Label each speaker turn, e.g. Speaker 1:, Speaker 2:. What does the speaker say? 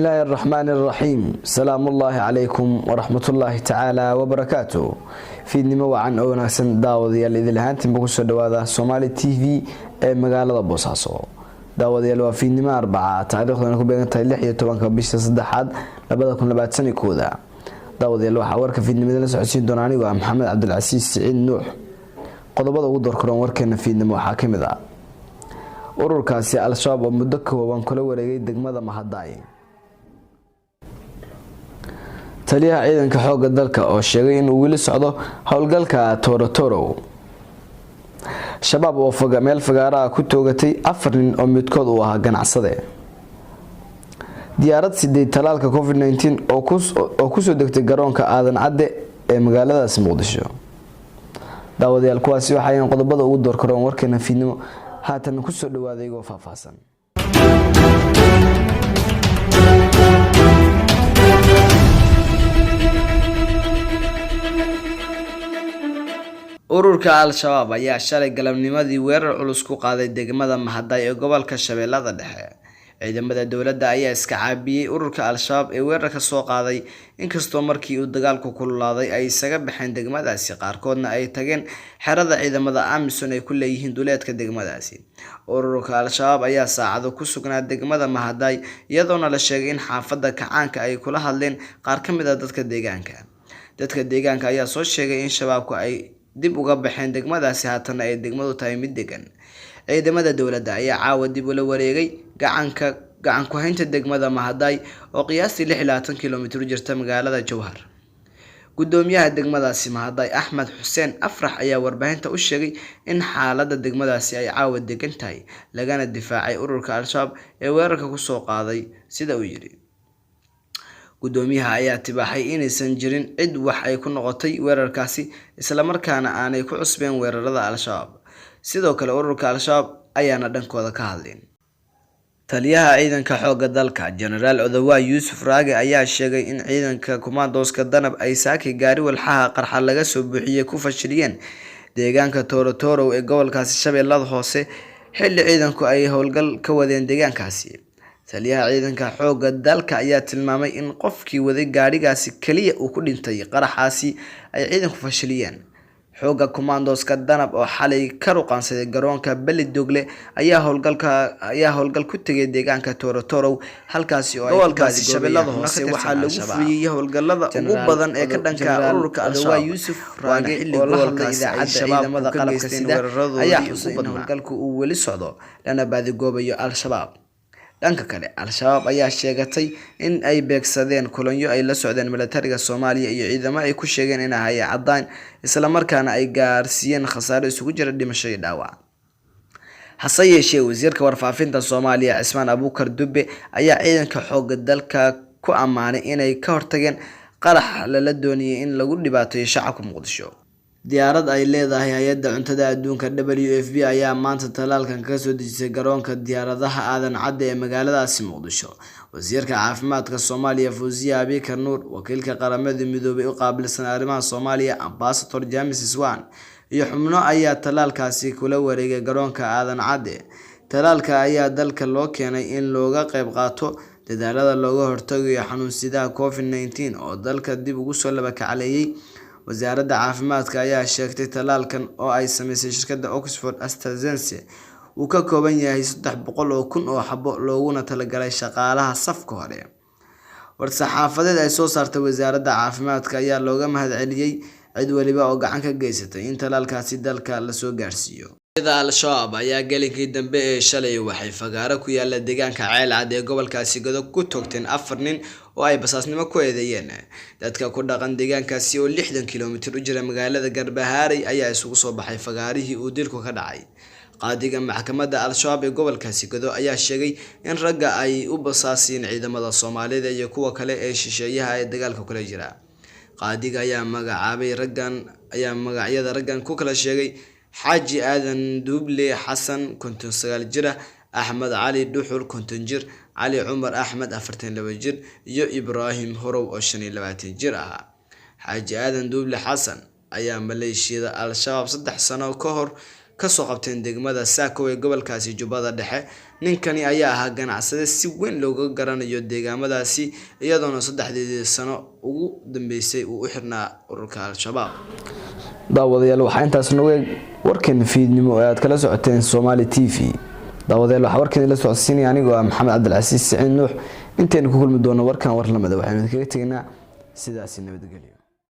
Speaker 1: Bismillaahi araxmaani araxiim. Salaamullaahi calaykum waraxmatullaahi tacaala wabarakaatu. Fiidnimo wacan oo wanaagsan, daawadayaal, idil ahaantiinba kusoo dhawaada Soomaali TV ee magaalada Boosaaso. Daawadayaal, waa fiidnimo Arbaca, taariikhdana ku beegan tahay 16-ka bisha saddexaad 2021-da. Daawadayaal, waxaa warka fiidnimada la socodsiin doona anigoo ah Maxamed Cabdilcasiis Siciid Nuux. Qodobada ugu doorkaroon warkeena fiidnimo waxaa kamid ah ururkaasi Al-Shabaab oo muddo kooban kula wareegay degmada Mahadaay, taliyaha ciidanka xooga dalka oo sheegay inuu weli socdo howlgalka Toorotorow, Shabaab oo meel fagaaraha ku toogatay afar nin oo midkood uu ahaa ganacsade, diyaarad siday talaalka COVID-19 oo kusoo degtay garoonka Aadan Cadde ee magaaladaasi Muqdisho. Daawadayaal, kuwaasi waxayan qodobada ugu doorkaroon warkeena fiidnimo. Haatan kusoo dhawaaday igoo faahfaahsan. Ururka Al-Shabaab ayaa shalay galabnimadii weerar culus ku qaaday degmada Mahaday ee gobolka Shabeellada Dhexe. Ciidamada dowladda ayaa iska caabiyey ururka Al-Shabaab ee weerarka soo qaaday, inkastoo markii uu dagaalku kululaaday ay isaga baxeen degmadaasi, qaarkoodna ay tageen xerada ciidamada AMISOM ay ku leeyihiin duleedka degmadaasi. Ururka Al-Shabaab ayaa saacado ku sugnaa degmada Mahaday, iyadoona la sheegay in xaafadda Kacaanka ay kula hadleen qaar ka mid ah dadka deegaanka. Dadka deegaanka ayaa soo sheegay in Shabaabku ay dib uga baxeen degmadaasi, haatanna ay degmadu tahay mid degan. Ciidamada dowladda ayaa caawa dib ula wareegay gacanka gacan ku-haynta degmada Mahaday oo qiyaastii 26 kilomitir u jirta magaalada Jowhar. Gudoomiyaha degmadaasi Mahaday, Axmed Xuseen Afrax, ayaa warbaahinta u sheegay in xaaladda degmadaasi ay caawa degan tahay, lagana difaacay ururka Al-Shabaab ee weerarka kusoo qaaday, sida uu yidhi. Gudoomiyaha ayaa tibaaxay inaysan jirin cid wax ay ku noqotay weerarkaasi, islamarkaana aanay ku cusbeen weerarada Al-Shabaab. Sidoo kale ururka Al-Shabaab ayaana dhankooda ka hadlin. Taliyaha ciidanka xooga dalka, Jenaraal Odawaa Yuusuf Raage, ayaa sheegay in ciidanka kumaandooska Danab ay saaki gaari walxaha qarxa laga soo buuxiyey ku fashiliyeen deegaanka Toorotorow ee gobolkaasi Shabeellada Hoose, xilli ciidanku ay howlgal ka wadeen deegaankaasi. Taliyaha ciidanka xooga dalka ayaa tilmaamay in qofkii waday gaadhigaasi kaliya uu ku dhintay qaraxaasi ay ciidanku fashiliyeen. Xooga kumaandooska Danab oo xalay ka ruqaansaday garoonka Belidogle ayaa howlgal ku tegay deegaanka Toorotorow, halkaasi oo gobolkaasi Shabeellada Hoose waxaa lagu fuliyey howlgalada ugu badan ee ka dhanka ururka Al-Shabaab. Yuusuf Raage oo la hadlay idaacadda ciidamada qalabka sida ayaa xusay in howlgalku uu weli socdo, lana baadigoobayo Al-Shabaab. Dhanka kale, Al-Shabaab ayaa sheegatay in ay beegsadeen kulanyo ay la socdeen militariga Soomaaliya iyo ciidamo ay ku sheegeen in ay cadaan, islamarkaana ay gaarsiiyeen khasaaro isugu jira dhimasho iyo dhaawac. Hase yeeshee, wasiirka warfaafinta Soomaaliya, Cismaan Abuukar Dube, ayaa ciidanka xooga dalka ku ammaanay inay ka hortageen qarax lala doonayay in lagu dhibaateeyo shacabka Muqdisho. Diyaarad ay leedahay hay-adda cuntada adduunka WFP ayaa maanta tallaalkan kaga soo dejisay garoonka diyaaradaha Aadan Cadde ee magaaladaasi Muqdisho. Wasiirka caafimaadka Soomaaliya, Fawziya Abikar Nuur, wakiilka Qaramada Midoobay u qaabilsan arrimaha Soomaaliya, Ambassador James Swan, iyo xubno ayaa tallaalkaasi kula wareegay garoonka Aadan Cadde. Tallaalka ayaa dalka loo keenay in looga qayb qaato dadaalada looga hortagayo xanuunsidaha COVID-19 oo dalka dib ugu soo labakacleeyay. Wasaaradda caafimaadka ayaa sheegtay tallaalkan oo ay sameysay shirkadda Oxford AstraZeneca uu ka kooban yahay 300,000 oo xabo, looguna talagalay shaqaalaha safka hore. War-saxaafadeed ay soo saartay wasaaradda caafimaadka ayaa looga mahadceliyey cid waliba oo gacan ka geysatay in tallaalkaasi dalka lasoo gaarsiiyo. Al-Shabaab ayaa gelinkii dambe ee shalay waxay fagaaro ku yaala deegaanka Ceelcad ee gobolkaasi Godo ku toogteen afar nin oo ay basaasnimo ku eedeeyeen. Dadka ku dhaqan deegaankaasi oo 60 kilomitir u jira magaalada Garbaharey ayaa isugu soo baxay fagaarihii uu dilku ka dhacay. Qaadiga maxkamadda Al-Shabaab ee gobolkaasi Godo ayaa sheegay in ragga ay u basaasiin ciidamada Soomaalida iyo kuwa kale ee shisheeyaha ee dagaalka kula jira. Qaadiga ayaa magacaabay raggan ayaa magacyada raggan ku kala sheegay Xaaji Aadan Duuble Xasan, 59 jir ah, Axmed Cali Dhuxul, 50 jir, Cali Cumar Axmed, 42 jir, iyo Ibraahim Horow oo 25 jir ah. Xaaji Aadan Duuble Xasan ayaa maleeshiyada Al-Shabaab 3 sano ka hor Kasoo qabteen degmada Saako ee gobolkaasi Jubbada Dhexe. Ninkani ayaa ahaa ganacsade si weyn looga garanayo deegaamadaasi, iyadoona 3dii sano ugu dambeysay uu u xirnaa ururka Al-Shabaab. Daawadayaal, waxaa intaas nooga warkeena fiidnimo ee aad kala socoteen Somali TV. Daawadayaal, waxaa warkeena la socodsiinaya anigoo ah Maxamed Cabdilcasiis Siciid Nuux. Intaynu ku kulmi doono warkan war lamida, waxaynu idinkaga tegaynaa sidaasi nabadgelyo.